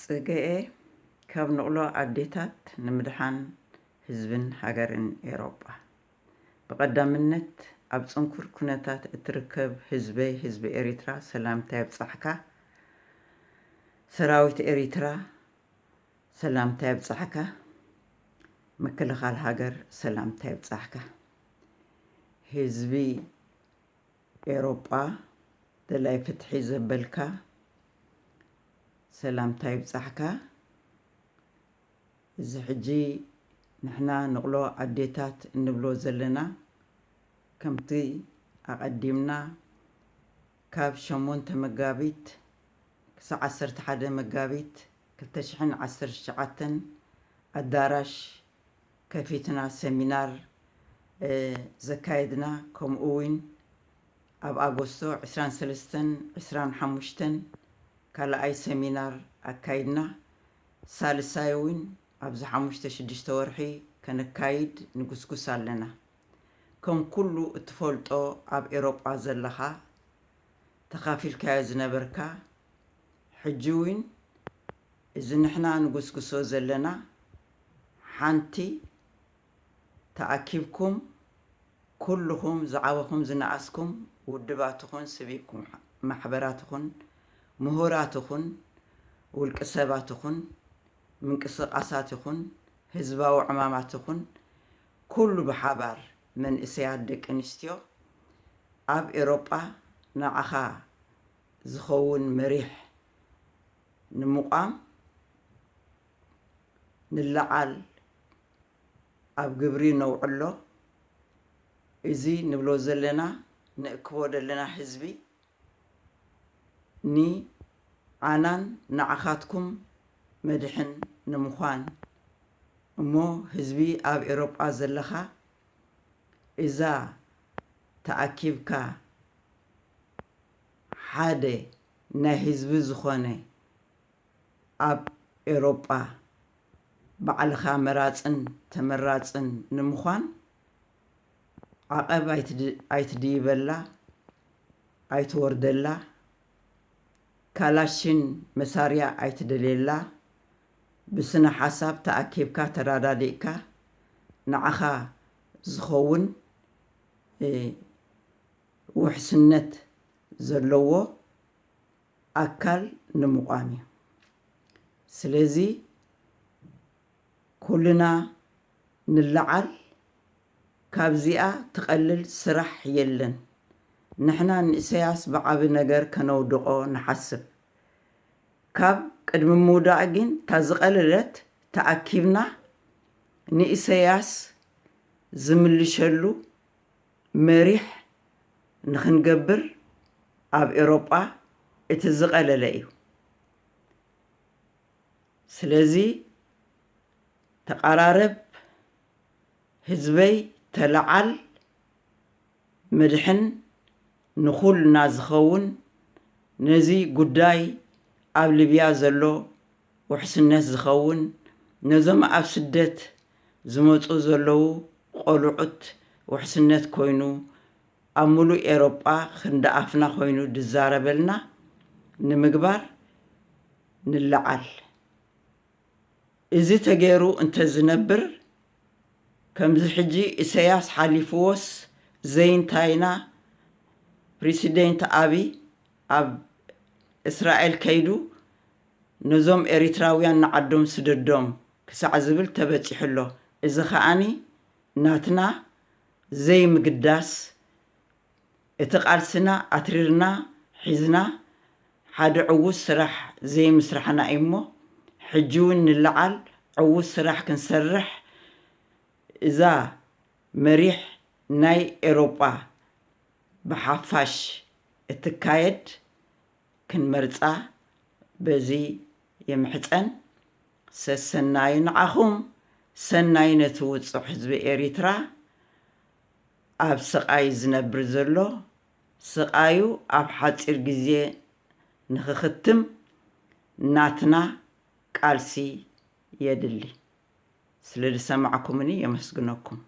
ጽገኤ ካብ ንቕሎ ኣዴታት ንምድሓን ህዝብን ሃገርን ኤሮጳ። ብቐዳምነት ኣብ ጽንኩር ኩነታት እትርከብ ህዝበይ ህዝቢ ኤሪትራ ሰላምታ የብጻሕካ። ሰራዊት ኤሪትራ ሰላምታ የብጻሕካ። ምክልኻል ሃገር ሰላምታ የብጻሕካ። ህዝቢ ኤሮጳ ደላይ ፍትሒ ዘበልካ ሰላምታ ይብጻሕካ። እዚ ሕጂ ንሕና ንቕሎ ኣዴታት እንብሎ ዘለና ከምቲ ኣቐዲምና ካብ ሸሞንተ መጋቢት ክሳብ ዓሰርተ ሓደ መጋቢት ክልተ ሽሕን ዓሰርተ ትሽዓተን ኣዳራሽ ከፊትና ሰሚናር ዘካየድና፣ ከምኡ እውን ኣብ ኣጎስቶ ዕስራን ሰለስተን ዕስራን ሓሙሽተን ካልኣይ ሰሚናር ኣካይድና። ሳልሳይ እውን ኣብዚ ሓሙሽተ ሽዱሽተ ወርሒ ከነካይድ ንጉስጉስ ኣለና። ከም ኩሉ እትፈልጦ ኣብ ኤሮጳ ዘለኻ ተኻፊልካዮ ዝነበርካ ሕጂ እውን እዚ ንሕና ንጉስጉሶ ዘለና ሓንቲ ተኣኪብኩም ኩልኹም ዝዓበኹም ዝነኣስኩም ውድባትኹን ስቪክ ማሕበራትኹን ምሁራትኹን ውልቂ ሰባትኹን ምንቅስቓሳትኹን ህዝባዊ ዕማማትኹን ኩሉ ብሓባር መንእሰያት ደቂ ኣንስትዮ ኣብ ኤሮጳ ንዓኻ ዝኸውን መሪሕ ንምቋም ንለዓል ኣብ ግብሪ ነውዕሎ። እዚ ንብሎ ዘለና ንእክቦ ዘለና ህዝቢ ንዓናን ንዓኻትኩም መድሕን ንምዃን እሞ ህዝቢ ኣብ ኤሮጳ ዘለኻ እዛ ተኣኪብካ ሓደ ናይ ህዝቢ ዝኾነ ኣብ ኤሮጳ ባዕልኻ መራጽን ተመራጽን ንምዃን ዓቐብ ኣይትድይበላ ኣይትወርደላ። ካላሽን መሳርያ ኣይትደልየላ። ብስነ ሓሳብ ተኣኪብካ ተራዳዲእካ ንዓኻ ዝኸውን ውሕስነት ዘለዎ ኣካል ንምቋም እዩ። ስለዚ ኩልና ንለዓል። ካብዚኣ ትቐልል ስራሕ የለን። ንሕና ንእሰያስ ብዓቢ ነገር ከነውድቖ ንሓስብ። ካብ ቅድሚ ምውዳቕ ግን እታ ዝቐለለት ተኣኪብና ንእሰያስ ዝምልሸሉ መሪሕ ንኽንገብር ኣብ ኤሮጳ እቲ ዝቐለለ እዩ። ስለዚ ተቓራረብ፣ ህዝበይ ተለዓል፣ መድሕን ንኹልና ዝኸውን፣ ነዚ ጉዳይ ኣብ ሊብያ ዘሎ ውሕስነት ዝኸውን፣ ነዞም ኣብ ስደት ዝመጹ ዘለዉ ቆልዑት ውሕስነት ኮይኑ፣ ኣብ ምሉእ ኤሮጳ ክንዲ ኣፍና ኮይኑ ዝዛረበልና ንምግባር ንለዓል። እዚ ተገይሩ እንተዝነብር፣ ከምዚ ሕጂ ኢሰያስ ሓሊፍዎስ ዘይንታይና ፕሪሲደንት ኣቢ ኣብ እስራኤል ከይዱ ነዞም ኤሪትራውያን ንዓዶም ስደዶም ክሳዕ ዝብል ተበጺሑ ኣሎ። እዚ ከኣኒ ናትና ዘይምግዳስ፣ እቲ ቃልስና ኣትሪርና ሒዝና ሓደ ዕዉት ስራሕ ዘይምስራሕና እዩ እሞ፣ ሕጂ እውን ንለዓል ዕዉት ስራሕ ክንሰርሕ፣ እዛ መሪሕ ናይ ኤሮጳ ብሓፋሽ እትካየድ ክንመርጻ በዚ የምሕጸን። ሰሰናዩ ንዓኹም፣ ሰናዩ ነቲ ውጹዕ ህዝቢ ኤሪትራ፣ ኣብ ስቓይ ዝነብር ዘሎ፣ ስቓዩ ኣብ ሓጺር ግዜ ንኽኽትም ናትና ቃልሲ የድሊ። ስለ ዝሰማዕኩምኒ የመስግነኩም።